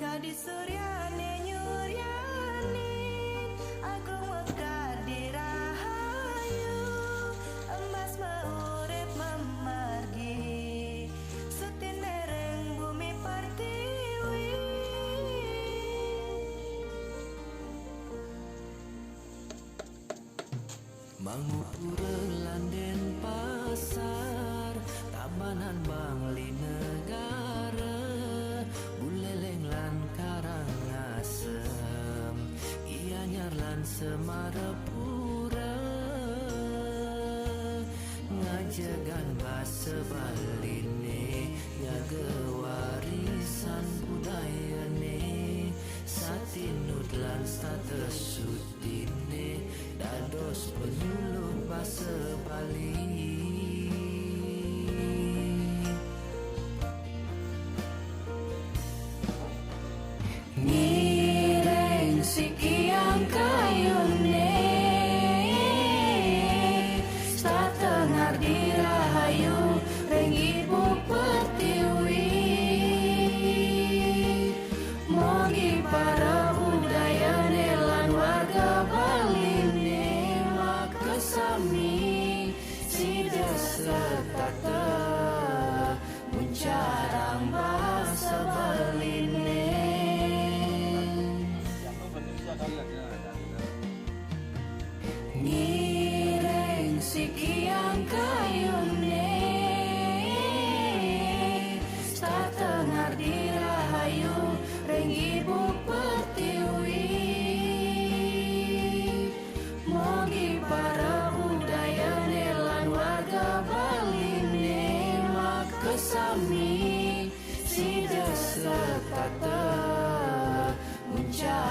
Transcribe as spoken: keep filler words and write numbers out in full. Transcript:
Kadi suryane nyuryanin, agung mekar dirahayu, emas meurip memargi, sutin dereng bumi pertiwi. Mangupura lan Denpasar, Tabanan Bangli Negara, Buleleng lan Karangasem, Gianyar lan Semarapura, ngajegan basa Baline, nyaga warisan budayane, satinud lan setata sutine, dados penyuluh basa Bali. Ngiring sikiang kayune, setata ngardi rahayu ring ibu pertiwi. Mogi para budayane lan warga Baline makasami, sida setata muncarang basa Baline. Ngiring sikiang kayune, setata ngardi rahayu ring ibu pertiwi. Mogi para budayane lan warga Baline makasami, sida setata muncarang